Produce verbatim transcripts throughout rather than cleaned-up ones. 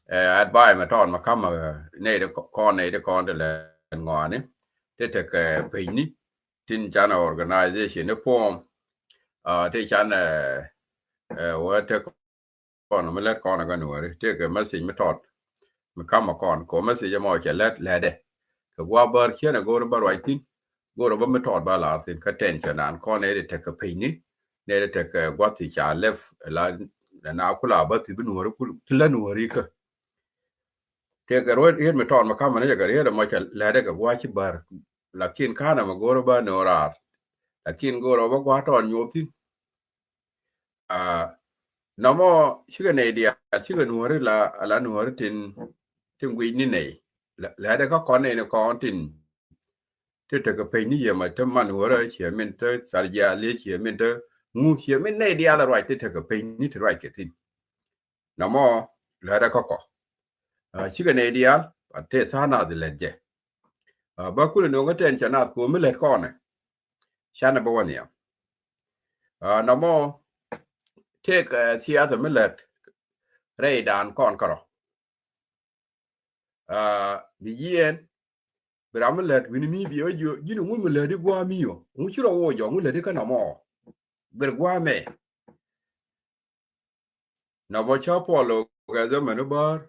Ɛ advice mɛ tɔɔn mɛ kamɛ nɛy di kɔn, nɛy di kɔn ti lɛ ŋɔani ti tekɛ pecni tin canɛ organization ni form. Ti canɛ wä tek kɔn mi lät kɔn kä Nuɔri, tekɛ message mi tɔt mi kamɛ kɔn kɛ message mɔ cɛ lät lɛtdɛ kɛ gua̱a̱ bär ciɛnɛ go̱o̱r bä ruac thi̱n. Go̱o̱r bä mi tɔt bä la̱r thi̱n kä tɛn cɛ naan kɔn nɛy di tekɛ pecni, nɛy di tekɛ gua̱th ti ca lɛp la na kula bä thi bi Nuɔri kul ti lä Nuɔri kä. Tekɛ ruet riet mi tɔɔn mi kamɛ ni jɛ kɛ riet ɛmɔ cɛ lɛtdɛ kɛ gua̱a̱ ci bär. Lakin kanɛ mɛ go̱o̱r bä ni ɣöö raar. Lakin go̱o̱r bä gua̱a̱ tɔɔn nyuɔth thi̱n. Nɔmɔ cikɛ nɛy diaal cikɛ Nuɔri la, la Nuɔri tin, tin guic ni nɛy. Lɛtdɛ kä kɔn nɛy ni kɔn tin ti tekɛ pecni yɛ mɛ te man wärä ciɛ min te tharjiali ciɛ min te ŋu ciɛ min nɛy diaal ruac ti tekɛ pecni ti ruac kɛ thi̱n. Nɔmɔ lɛtdɛ kä kɔ cikɛ nɛy diaal a te tha̱a̱ŋ nath lɛt jɛ. Bä kulɛ no̱o̱ŋ kä tɛn cɛ nath ko̱o̱m mi lät kɔnɛ canɛ bä wä nhiam. Nɔmɔ tëëk thiath mi lät rɛydan kɔn kärɔ. Bi jiɛn bi ram mi lät wi̱ni mi biɛ wä jiö ji̱n ŋu mi lät i̱ gua̱a̱ mi yɔ ŋu ci rɔ wä jɔ ŋu lät i̱ kä nɔmɔ. Ber gua̱a̱ mɛ. Na bä ca Puɔl lo̱o̱ kɛ dhɛ mɛn i̱ bäär.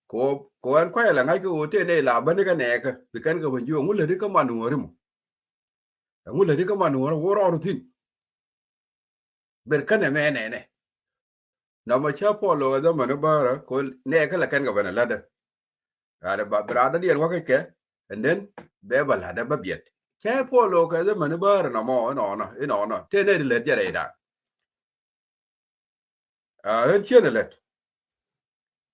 Ko, ko ɛn kuayɛ lɛ ŋa̱c kɛ ɣöö tëë nɛy la bäni kä nɛɛkä bi kɛn kɛ bä jiö ŋu lät i̱ kä man Nuɔri mɔ. Ɛŋu lät i̱ kä man Nuɔri wä rɔɔdu thi̱n. Ber känɛ mɛ nɛnɛ. Nɔmɔ cä Puɔl lo̱k ɛ dhämani bärä ko nɛɛkä lɛ kɛn kɛ ben ɛ lätdä. Raan ɛ ba bi raan dädiɛn wä kä kɛ and then bɛ bä lätdä bä biɛt. Cä Puɔl lo̱k ɛ dhämani bärä nɔmɔ inɔnɔ inɔnɔ tëë nɛy ti lät jɛ rɛydan. Ɣän cieen ɛ lät.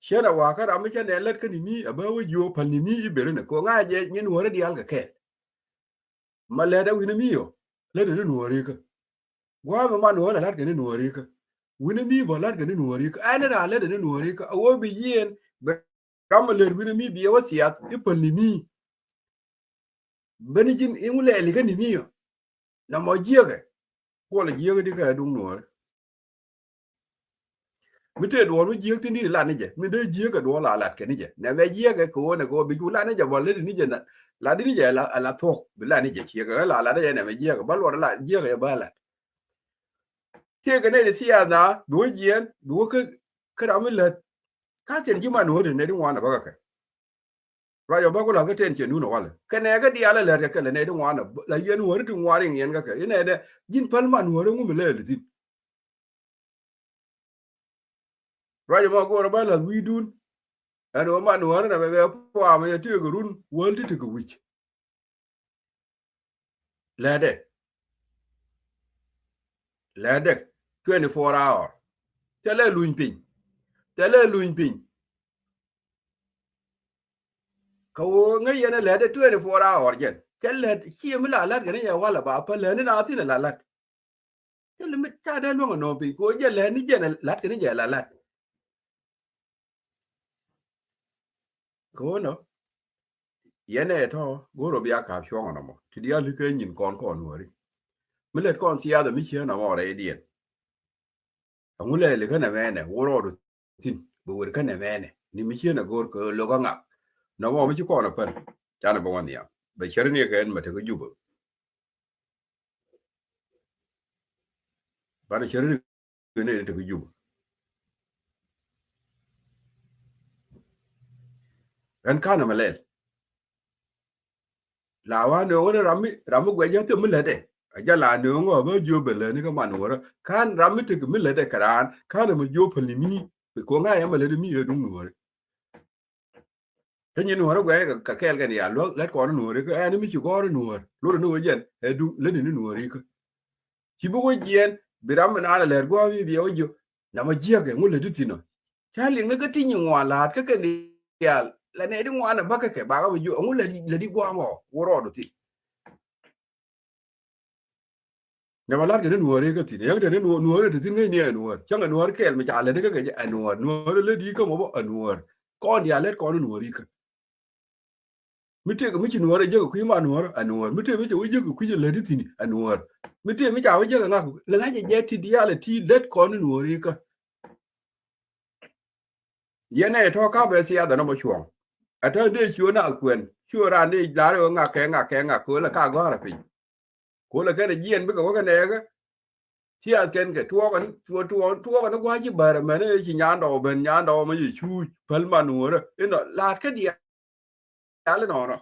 Cieen ɛ wakä ram mi cä nɛn lät kä ni mi ɛ bä wä jiö päl ni mi i̱ beri ni ko ŋa̱cɛ jɛ nyin wä rɛ diaal kɛ kɛɛl. Ma lɛt ɛ wi̱n ɛ mi yɔ lät ɛ ni nuɔɔri kä. Gua̱a̱mɛ man wä lɛ la̱t kɛ ni nuɔɔri kä. Wi̱n ɛ mi bä la̱t kɛ ni nuɔɔri kä ɛn ɛ raa lät ɛ ni nuɔɔri kä a wä bi yieen bɛ ram ɛ lät wi̱n ɛ mi bi ɛ wä thiath i̱ päl ni mi. Beni ji̱n i̱ ŋu lɛɛli kä ni mi yɔ. Nɔmɔ jiäkɛ. Kuɔlɛ jiäkä di kä ɛ duŋ nuɔɔri. Mi tëë duɔ̱ɔ̱r mi jiääk thi̱n di̱t lat ni jɛ mi dee jiääk kɛ duɔ̱ɔ̱r la lat kɛ ni jɛ nɛmɛ jiääk kɛ kɛ ɣöö nɛ kɛ ɣöö bi cu lat ni jɛ bä lät ni jɛ. Lat ni jɛ ala thuɔ̱k bi lat ni jɛ ciek kɛ la lat ni jɛ nɛmɛ jiääk bä luɔt la jiääk kɛ bä lat. Tëë kɛ nɛy ti thiath na bi wä jiɛɛn bi wä kä ram mi lät. Ka thiɛn ji̱ man wä ti nɛy ti ŋuan ɛ bä kɛ kɛ. Ruac ɔ bä ku la̱th kä tɛn cɛ nun ɔ walɛ kɛ nɛɛkä diaal ɛ lät kɛ kɛ lɛ nɛy ti ŋuan ɛ la yɛn wä ri ti ŋuan riŋ yɛn kä kɛ inɛɛdɛ ji̱n päl man wä ri ŋu mi lɛɛl thi̱n. Ruac ɛmɔ go̱o̱rä bä la̱th wi̱i̱dun. Ɛn ɣöö man nuäärä nɛ bɛ bɛ puaamɛ yɛ tëëkɛ run wäl ti tekɛ wi̱c. Lɛtdɛ. Lɛtdɛ twenty four hour. Thilɛ luny piny. Thilɛ luny piny. Kä ɣöö ŋäc yɛn ɛ lɛtdɛ twenty four hour jɛn cɛ lɛt ciɛ mi la la̱t kɛ ni yɛ walɛ ba pä lɛni na thi̱n ɛ la la̱t. Thilɛ mi ca dee luäŋ ɛ nööŋ piny kɛ ɣöö jɛ lɛt ni jɛn ɛ la̱t kɛ ni jɛ la la̱t. Kɛ ɣöö nɔ yɛn ɛ tɔ̱ go̱o̱r ɔ bia ka̱a̱p cuɔ̱ŋ ɔ nɔmɔ ti diaal i̱ kɛ nyin kɔn kɔn wääri. Mi lät kɔn thiathɛ mi cieen ɔmɔ rɛydiɛn. Ɛŋu lɛɛli kä nɛmɛnɛ wä rɔɔdu thi̱n bɛ wer kä nɛmɛnɛ ni mi cieen ɛ go̱o̱r kɛ lo̱k kä ŋak. Nɔmɔ mi ci kɔn ɛ pän canɛ bä wä nhiam bɛ cäri ni kɛ ɛn mɛ tekä Jubä. Banɛ cäri ni kɛ nɛy ti tekä Jubä. Ɛn ka̱n ɛmɛ lɛl. La wa nööŋä ni ram mi ram mi guɛc jɛ thiom mi lätdɛ. A jɛ la nööŋä a bä jiöp bɛ lätni kä man nuɔrä ka̱n ram mi tek mi lätdɛ kɛ raan ka̱n ɛmɛ jiöp päl ni mi. Bi ko̱ŋ a yɛ mɛ lätdɛ mi ɛ duŋ nuɔri. Kä nyin nuɔrä guɛc kɛ kɛɛl kɛn ya luäk lät kɔn nuɔri kä ɛn mi ci gɔ̱r nuɔr lotdɛ ni wä jɛn ɛ duŋ lätni ni nuɔri kä. Ci bi wä jiɛn bi ram mi naan ɛ lɛr gua̱a̱m i̱ bi ɛ wä jiö. Namɔ jiäkɛ ŋu lätdi thi̱n ɔ. Ca liŋ ni kä ti nyi ŋuan la̱a̱t kä kɛn diaal la nɛy di ŋuan ɛ bäkɛ kɛ bakä bi jiö ŋu lätdi gua̱a̱m ɔ wä rɔɔd ɔ thi̱n. Nɛ ma la̱t kɛ ni nuɔɔri kä thi̱n yäŋ te ni nuɔɔri te thi̱n ŋäcni ɛ nuɔɔr cäŋ ɛ nuɔɔr kɛɛl mi ca lät kä kɛ jɛ ɛ nuɔɔr nuɔɔri lät i̱ kä mɔ bä ɛ nuɔɔr. Kɔn diaal lät kɔn ni nuɔɔri kä. Mi tëëk mi ci nuɔɔr ɛ jiäk ɛ kui̱ ma nuɔɔr ɛ nuɔɔr mi tëëk mi ca wä jiäk ɛ kui̱ ɛ lät i̱ thi̱n ɛ nuɔɔr. Mi tëëk mi ca wä jiäk ɛ ŋak lɛ ŋa̱c ɛ jɛ ti diaal ɛ ti lät kɔn ni nuɔɔri kä. Yɛn ɛ tɔ̱ ka bɛ siath ɛn ɔmɔ cuɔ̱ŋ. Ɛ tɔ̱ dee ciö naath kuɛn, ciö raan dee la̱r ɣöö ŋak kɛ ŋak kɛ ŋak köölɛ ka gɔ̱a̱rä piny. Köölɛ kɛn ɛ jiɛn bikɛ wä kɛ nɛɛkä. Siath kɛn kɛ tuɔɔkɛ ni, tuɔɔkɛ ni gua̱a̱c ci bär ɛmɛn ɛ ci nyandɔɔ ben, nyandɔɔ mɛ ci cuuc päl man nuɔ̱ɔ̱rä inɔ la̱t kä diaal inɔnɔ.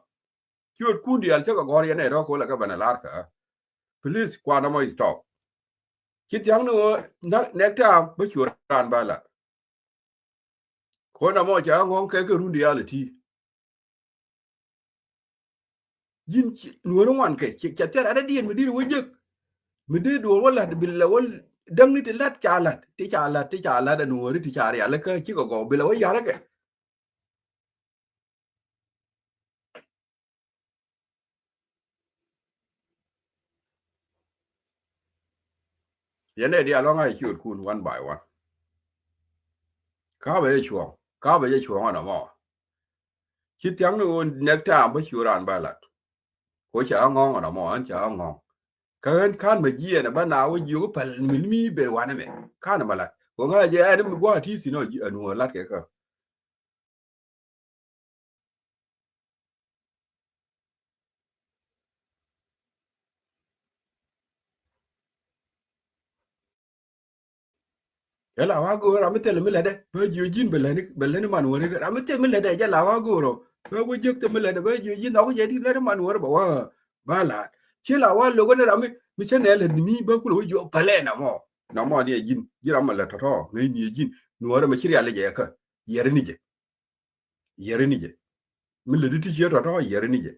Ciöötkun diaal cä kɛ gɔ̱r yɛn ɛ tɔ̱ köölɛ kɛ ben ɛ la̱r kä. Please, kuan ɔmɔ stop. Ci thia̱ŋ ni ɣöö nɛk ta̱a̱m bä ciöör raan bä la̱t. Kɔn amɔ ca ŋɔ̱ŋ kɛ kɛ run diaal ɛ ti. Ji̱n nuɔ̱ɔ̱ri ŋuan kɛ cɛ thɛr adä diɛn mi di̱t wä jek. Mi dee duɔl wä la̱t bi lɛ wä däŋni ti la̱t ca la̱t ti ca la̱t ti ca la̱t ɛ nuɔ̱ɔ̱ri ti ca rial kä cikɛ gɔw bi lɛ wä ya̱r kɛ. Yɛn ɛ diaal ɣɔ̱ŋ a ciöötkun one by one. Ka bɛ jɛ cuɔ̱ŋ, ka bɛ jɛ cuɔ̱ŋ ɔn ɛmɔ. Ci thia̱ŋ ni ɣöö nɛk ta̱a̱m bä ciöör raan bä la̱t. Ko ca ɣä ŋɔ̱ŋ ɔn ɛmɔ, ɣän ca ɣä ŋɔ̱ŋ. Kä ɣän ka̱n mɛ jiɛɛn ɛ bä na wä jiök päl mi mi ber wanɛ mɛ. Ka̱n mɛ la̱t. Ko ŋa̱ jɛ ɛn mi gua̱a̱ ti̱i̱ thi̱n ɔ nuɔ̱ɔ̱r la̱t kɛ kä. Jɛ la wa go̱o̱r ram mi thil mi lätdɛ bä jiö ji̱n bɛ lätni bɛ lätni man wäri kä ram mi thil mi lätdɛ jɛ la wa go̱o̱r ɔ bä wä jiök thil mi lätdɛ bä jiö ji̱n nhɔk jɛ di lätni man wäri bɛ wä bä la̱t. Ci la wa lo̱k ni ram mi mi cä nɛ lät ni mi bä kulɛ wä jiö pälɛ na mɔ na mɔ ni ɛ ji̱n ji̱ ram mi lät tɔ̱tɔ̱ ŋäc ni ɛ ji̱n nuɔ̱ɔ̱rä mi ci rial jɛ kä yɛri ni jɛ. Yɛri ni jɛ. Mi lätdi ti ciɛ tɔ̱tɔ̱ yɛri ni jɛ.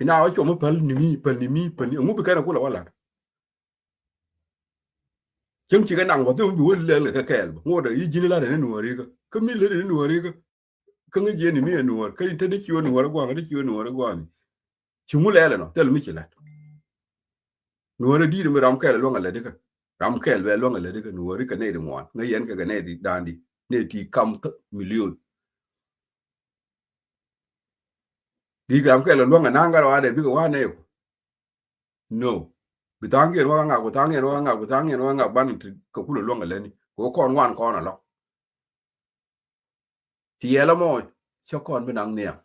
Ina wä cuɔm mi päl ni mi päl ni mi päl ni ŋu bi kɛn a kulɛ wä la̱t. Cäŋ cikɛ naŋ wä thim bi wä lɛl kɛ kɛ kɛɛl bä ŋuɔt a yi ji̱n la̱t ni nuɔ̱ɔ̱ri kä kä mi lätdi ni nuɔ̱ɔ̱ri kä. Kä ŋäc yɛn ni mi ɛ nuɔ̱ɔ̱r kä in te di ci wä nuɔ̱ɔ̱r gua̱a̱ŋ di ci wä nuɔ̱ɔ̱r gua̱a̱ŋ. Ci ŋu lɛl ɛnɔ thil mi ci la̱t. Nuɔ̱ɔ̱ri di̱i̱t mi ram kɛl luäŋ a lätdi kä ram kɛl bɛ luäŋ a lätdi kä nuɔ̱ɔ̱ri kɛ nɛy di ŋuan ŋäc yɛn kɛ kɛ nɛy di da̱a̱n di nɛy ti kam thä milion. Di ram kɛl luäŋ a na̱a̱ŋ gat wa dɛ bikɛ wa nɛy ku. No. Bi tha̱a̱ŋ kiɛn wä ŋak bi tha̱a̱ŋ kiɛn wä ŋak bi tha̱a̱ŋ kiɛn wä ŋak ban ti kɛ kulɛ luäŋ a lätni kɛ wä kɔn wan kɔn a lɔ. Ti yɛl ɛmɔ cä kɔn bi naŋ nhiam.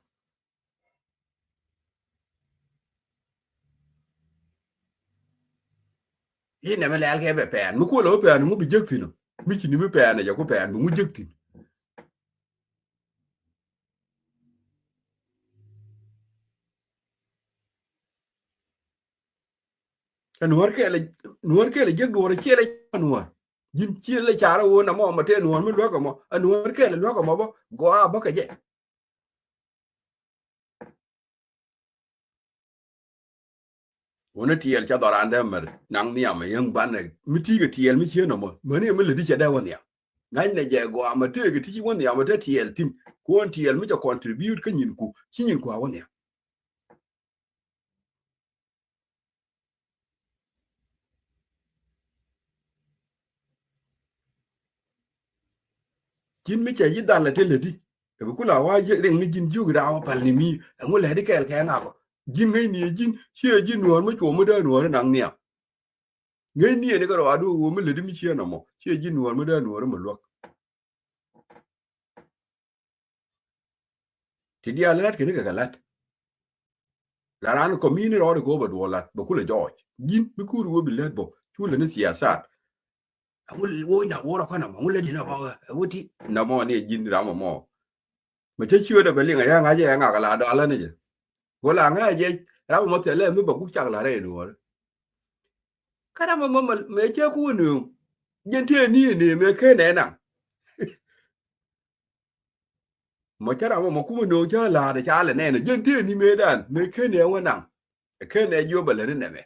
I̱ nɛmɛ lɛl kɛ bɛ pɛn mi kuɔlɛ wä pɛn ŋu bi jek thi̱n ɔ mi ci ni mi pɛn ɛ jɛ ku pɛn bi ŋu jek thi̱n. Ɛ nuɔ̱ɔ̱r kɛɛl ɛ nuɔ̱ɔ̱r kɛɛl ɛ jek duɔ̱ɔ̱r ɛ ciɛl ɛ ca nuɔ̱ɔ̱r. Ji̱n ciël lɛ carɛ ɣöö namɔ mɔ tëë nuɔ̱ɔ̱r mi luäk ɛmɔ ɛ nuɔ̱ɔ̱r kɛl ɛ luäk ɛmɔ bä gɔaa bä kɛ jɛ. Wuni tiɛɛl ca dhɔran dee mɛr naŋ nhiam ɛ yäŋ banɛ mi ti̱i̱ kɛ tiɛɛl mi cieen ɛmɔ mäni ɛmɛ lɛ di cɛ dee wä nhiam. Ŋa̱cnɛ jɛ gɔaa mɛ tëëk ti ci wä nhiam ɛ te tiɛɛl thi̱n kuɔn tiɛɛl mi cɛ contribute kä nyinku ci nyinku a wä nhiam. Ji̱n mi cɛ ji̱ dhal ɛ te lätdi ɛ bi kula wa riŋ ni ji̱n jiök ram ɛ pal ni mi ɛŋu lätdi kɛɛl kɛ ŋakɔ. Ji̱n ŋäcni ɛ ji̱n ciɛ ji̱n nuɔ̱ɔ̱r mi cuɔ mi dee nuɔ̱ɔ̱r naŋ nhiam. Ŋäcni ɛ ni kɛ rɔ adu ɛ ɣöö mi lätdi mi ciɛ nɔmɔ ciɛ ji̱n nuɔ̱ɔ̱r mi dee nuɔ̱ɔ̱r mi luäk. Ti diaal lät keni kɛ kɛ lät. La raan kɔmini rɔɔd kɛ wä bɛ duɔl lät bɛ kulɛ jɔɔc ji̱n mi kuur wä bi lät bɔ cu lɛ ni siasat. Ɛŋu woc na wurɔ kɔn ɛmɔ ɛŋu lät di nɔmɔ ɛŋu ti nɔmɔ ni ji̱n ram ɛmɔ. Mɛ cä ciöödɛ bɛ liŋ ɛ yɛ ŋa̱c ɛ ŋak la dɔalä ni jɛ. Wä la ŋa̱c jɛ ram ɛmɔ thilɛ mi bɛ gup cak la rɛy nuɔɔri. Kä ram ɛmɔ mɛ cä ku wä nööŋ jɛn tëë ni ni mɛ ken ɛ naŋ. Mɔ cä ram mɔ kumɛ no̱o̱ŋ cä la̱a̱t ca lɛ nɛn jɛn tëë ni mëëdan mëë ken ɛ wä naŋ. Ken ɛ jiöp ɛ lät ni nɛmɛ.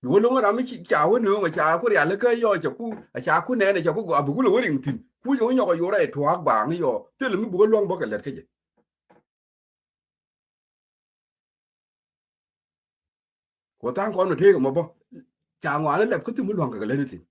Bi wä lo̱ŋ ram mi ca wä no̱o̱ŋ ca ku rial kä yɔ ca ku ca ku nɛn ca ku gɔaa bi wulɛ wä riŋ thi̱n ku jɛ wä nyɔk ɛ yorɛ ɛ tuaak baaŋ yɔ thil mi bi wä luäŋ bä kɛ lät kä jɛ. Ku tha̱a̱ŋ kɔn mi tëëk ɛmɔ bä ca ŋɔaani lɛp kä thim mi lua̱ŋ kɛ kɛ lät ni thi̱n.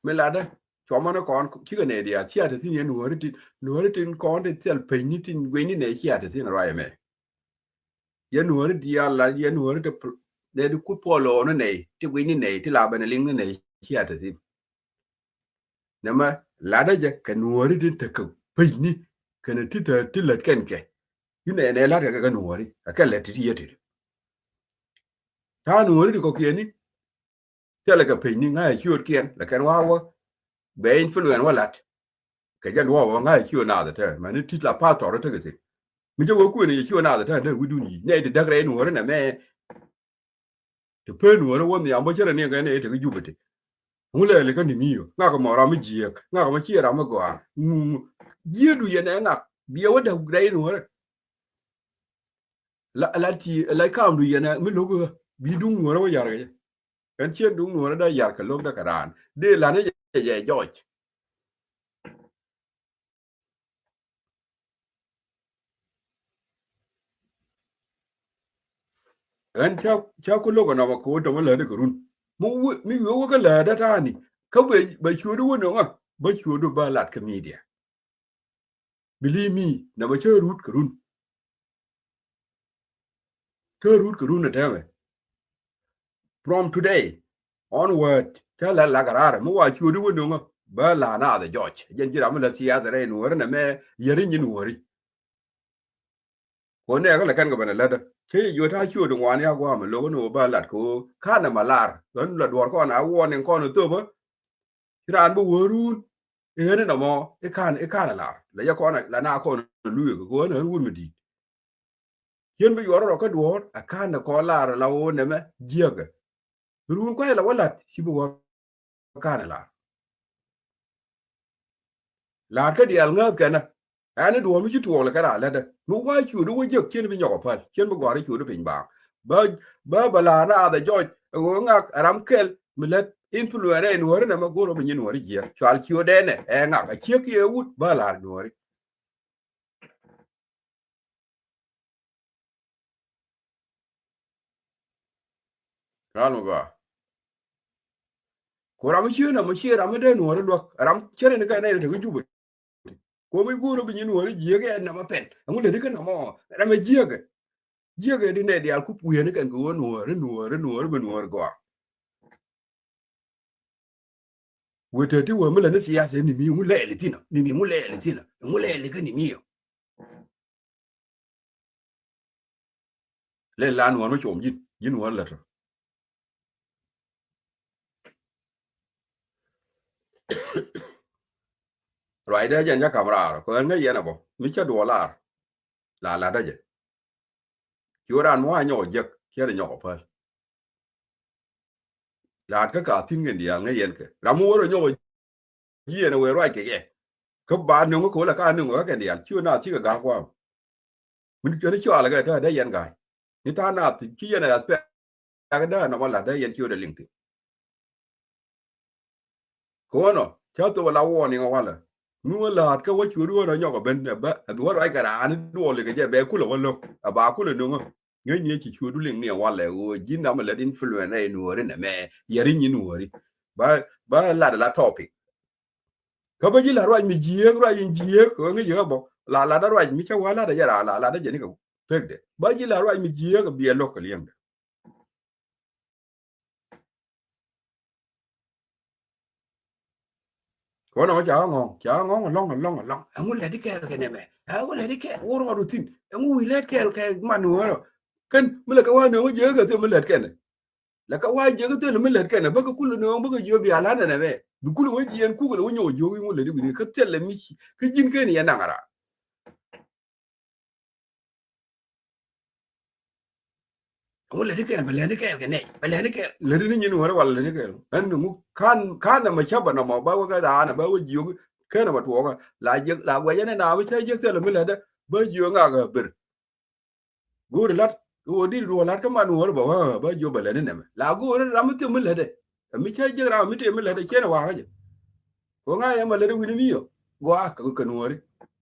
Mi latdä cuɔmä ni kɔn cikɛ nɛy diaal cia te thi̱n yɛ nuɔ̱ɔ̱ri tin, nuɔ̱ɔ̱ri tin kɔn ti thil pecni tin guicni nɛy cia te thi̱n ruac ɛmɛ. Yɛ nuɔ̱ɔ̱ri diaal la yɛ nuɔ̱ɔ̱ri ti pl-, nɛy ti ku puɔl ɣɔɔni nɛy ti guicni nɛy ti la ben liŋni nɛy cia te thi̱n. Nɛmɛ latdä jɛ kɛ nuɔ̱ɔ̱ri tin tekɛ pecni kɛnɛ ti te ti lät kɛn kɛ. Inɛ nɛ la̱t kɛ kɛ nuɔ̱ɔ̱ri a kɛ lät ti ti yɛ ti. Ta̱a̱ nuɔ̱ɔ̱ri ti kɔ̱kiɛni thilɛ kɛ pecni ŋa̱c ɛ ciöötkiɛn lɛ kɛn wa̱a̱ wä bɛ influence wä la̱t. Kɛ jɛn duɔ̱ɔ̱p wä ŋa̱c ɛ ciööt naath ɛ tɛɛ mɛni ti la pastor ɛ tekɛ thi̱n. Mi jɛ wä kuëni yɛ ciööt naath ɛ tɛɛ dee wi̱dun yic nɛy ti däk rɛy nuɔ̱ɔ̱ri nɛmɛ. Ti pen wä rɛ wä nhiam bä cä rɛ ni kɛ ni te kä Jubɛ ti. Ŋu lɛ li kä ni mi yo ŋak mɔ ram mi jiɛk ŋak mɔ ciɛ ram mi gɔaa ŋu ŋu. Jiɛ du yɛn ɛ ŋak biɛ wä dɛ rɛy nuɔrɛ. La la ti la kam du yɛn ɛ mi lo̱k ɣä bi duŋ nuɔrɛ wä yar kɛ jɛ. Ɛn cien duŋ nuɔrɛ dɛ yar kɛ lo̱k dɛ kɛ raan dee lan ɛ jɛ jɔc. Ɛn ca ca ku lo̱k ɛnɔmɔ kɛ wä dɔ̱ŋ ɛ lätdɛ kɛ run. Mi wi̱i̱ mi wi̱i̱ wä kä lätdä ta̱a̱ni kä bɛ bɛ ciötdu wä nöŋä bä ciötdu bä lat kä media. Believe me nɔmɔ cä rut kɛ run. Cä rut kɛ run ɛ tɛmɛ. From today onward cä lɛ lak raar mi wa ciötdi wä nöŋä bä la naath ɛ jɔc jɛn ji̱ ram mi lɛ thiath rɛy nuɔ̱ɔ̱ri nɛmɛ. Yɛri nyin nuɔ̱ɔ̱ri. Kuɔn nɛɛkä lɛ kɛn kɛ ben ɛ lätdä cä yɛ jiö ta̱a̱ ciötdi ŋuani a gua̱a̱mɛ lo̱k ni wä bä lat kɛ ɣöö ka̱n ɛmɛ lar ɣän la duɔ̱ɔ̱r kɔn a warning kɔn ɛ thöpä. Ci raan bi wä ruun i̱ ɣän inɔmɔ i̱ ka̱n i̱ ka̱n ɛ lar lɛ jɛ kɔn la na kɔn ɛ luëëk kɛ ɣän ɣän wut mi di̱i̱t. Cien bi yuɔr rɔ kä duɔ̱ɔ̱r a ka̱n ɛ kɔn lar la wä nɛmɛ jiäkɛ. Ruun kuay la wä la̱t ci bi wä ka̱n ɛ lar. La̱r kä diaal ŋääth kɛnä. Ɛn i̱ duɔ̱ɔ̱r mi ci tuɔɔk lɛ kɛ raan lätdä mi wa ciötdu wä jiäk cien bi nyɔk ɛ päl cien bi gɔ̱a̱r i̱ ciötdu piny baaŋ. Bä bä bä la̱r naath ɛ jɔc ɛ ɣöö ŋak ɛ ram kɛl mi lät influence rɛy nuɔ̱ɔ̱ri nɛmɛ go̱r ɔ bi nyin nuɔ̱ɔ̱ri jiäk cual ciötdɛ nɛ ɛ ŋak ɛ ciek kiɛ wut bä la̱r nuɔ̱ɔ̱ri. Ran mi gɔaa. Ku ram mi ciö nɛ mi ciö ram mi dee nuɔ̱ɔ̱ri luäk ram cä rin kɛ nɛy rɛ te kä Jubɛ. Ku mi guur bi nyin nuɔ̱ɔ̱ri jiäk ɛ nɛmɛ pɛn ɛŋu lɛ di kä nɛmɔ ram mi jiäk. Jiäk ɛ di nɛy diaal ku pui̱ni kɛn kɛ ɣöö nuɔ̱ɔ̱ri nuɔ̱ɔ̱ri nuɔ̱ɔ̱ri bi nuɔ̱ɔ̱ri gɔaa. Wetɛ ti wä mi lɛ ni siasa ni mi ŋu lɛɛli thinɔ ni mi ŋu lɛɛli thinɔ ŋu lɛɛli kä ni mi yɔ. Lɛ lan wä mi cuɔm ji̱n ji̱n wä lɛ tɔ. Ruacdä jɛn ca kam raar kɛ ɣän ŋäc yɛn ɛ bɔ mi cä duɔɔr lar. La latdä jɛ. Ci wä raan mi wa nyɔk ɔ jiäk ciɛn ɛ nyɔk ɔ päl. La̱a̱t kä ka thi̱n kɛn diaal ŋäc yɛn kɛ ram mi wä rɔ nyɔk ɔ jiɛn ɛ wee ruac kɛ yɛ. Kä ba nöŋ kä ko̱lɛ ka nöŋ kä kɛn diaal ci wä naath cikɛ ga̱a̱k kua̱a̱m. Min kɛn cualɛ kɛ dee dee yɛn ga̱a̱c ni tha̱a̱ŋ naath ci yɛn ɛ respect. Yak dee nɔmɔ la̱t dee yɛn ci wä dee liŋ thi̱n. Kɛ ɣɔnɔ ca thop ala warning walɛ. Mi wä la̱a̱t kä wä cuɔt wä rɔ nyɔk ɛ ben ɛ bä ɛ bi wä ruac kɛ raan duɔli kɛ jɛ bɛ kulɛ wä lo̱k ɛ ba kulɛ no̱ŋä. Ŋäc ni ci cuɔt du liŋ ni ɛ walɛ ɣöö ji̱n namɛ lät influence ɛ nuɔ̱ɔ̱ri nɛmɛ yɛri nyi nuɔ̱ɔ̱ri. Ba ba lat ala topic. Kä bä ji̱ la ruac mi jiääk ruac in jiääk ɣöö ŋäc yɛ kä bä la lat a ruac mi ca wä lat a jɛ raan la lat a jɛ ni kɛ pekdɛ ba ji̱ la ruac mi jiääk biɛ lo̱k kɛ liɛŋdɛ. Kɔn ɔ ca ŋɔŋ ca ŋɔŋ alɔŋ alɔŋ alɔŋ ɛŋu lɛt ikɛɛl kɛ nɛmɛ ɛŋu lɛt ikɛɛl wor ɣɔt within ɛŋu wi̱i̱ lɛt kɛɛl kɛ man wärɔ. Kɛn mi lɛ kɛ wa nööŋ jiäk kɛ thil mi lɛt kɛnɛ. Lɛ kɛ wa jiäk kɛ thil mi lɛt kɛnɛ bä kɛ kulɛ nööŋ bä kɛ jiöp bia la̱t nɛnɛ mɛ bi kulɛ wä jiɛn kuk lɛ wä nyɔk jiök iŋu lɛt iwini kä thil lɛ mi kä ji̱n ken yɛ naŋ raar. Ŋu lɛt ikɛɛl bɛ lɛt ikɛɛl kɛ nɛy bɛ lɛt ikɛɛl lɛt ini nyin wärä wala lɛt ikɛɛl ɛn ŋu kan kan ɛmɛ cä bɛ nɔmɔ bä wä kɛ raan ɛ bä wä jiök. Kɛn ɛmɛ tuɔɔkä la jiäk la guɛcä ni na mi cä jiäk thilɛ mi lɛtdä bä jiök ŋak ɛ ber. Go̱o̱ri la̱t kɛ ɣöö di̱t duɔ̱ɔ̱r la̱t kä man wärä bä wä bä jiök bɛ lɛt inɛmɛ la go̱o̱ri ram mi thiok mi lɛtdɛ. Ɛ mi cä jiäk ram mi tëë mi lɛtdɛ ciɛn ɛ wakä jɛ. Kɛ ɣöö ŋa̱c ɛmɛ lɛtdɛ wi̱ni mi yɔ gɔaa kɛ kɛ nuɔ̱ɔ̱ri.